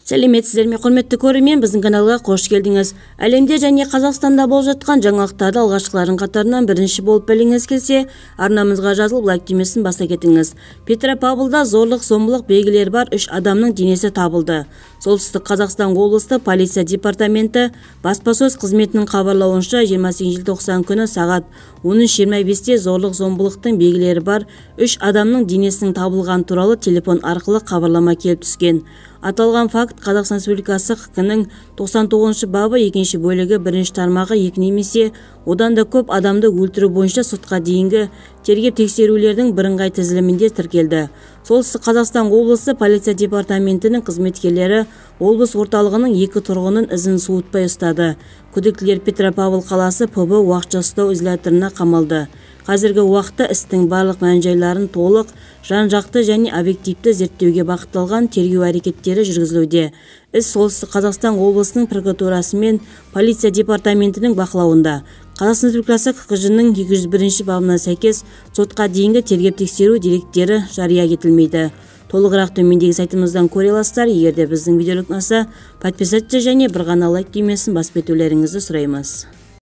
Сәлеметсіздер ме, құрметті көрермен, біздің каналға қош келдіңіз. Әлемде және Қазақстанда болып жатқан жаңалықтарды алғашқылардың қатарынан бірінші болып білгіңіз келсе, арнамызға жазылып, лайк түймесін баса кетіңіз. Петропавлда зорлық-зомбылық белгілері бар 3 адамның денесі табылды. Солтүстік Қазақстан облысы полиция департаменті баспасөз қызметінің хабарлауынша, 28 желтоқсан күні сағат 13:25-те зорлық-зомбылықтың белгілері бар 3 адамның денесінің табылғаны туралы телефон арқылы хабарлама келіп түскен. Аталған факт Қазақстан Республикасы ҚК-ның 99 бабы 2 бөлігі 1 тармағы 2 немесе одан да көп адамды өлтіру бойынша сотқа дейінгі тергеп-тексерулердің бірыңғай тізілімінде тіркелді. Солтүстік Қазақстан облысы полиция департаментінің қызметкерлері облыс орталығының 2 тұрғынын ізін суытпай ұстады. Күдіктілер Петропавл қаласы ПБ уақытша ұстау изоляторына қамалды. Қазіргі уақытта істің барлық мән-жайларын толық, жан-жақты және объективті зерттеуге бағытталған тергеу әрекеттері жүргізілуде. Іс Солтүстік Қазақстан облысының прокуратурасы мен полиция департаментінің бақылауында. Қазақстан Республикасы ҚКЖ-ның 201 бабына сәйкес сотқа дейінгі тергеп-тексеру деректері жария етілмейді. Толығырақ төмендегі сайтымыздан көре аласыздар. Егер де біздің видео ұнаса, подписаться және бір ғана лайк түймесін басып кетулеріңізді сұраймыз.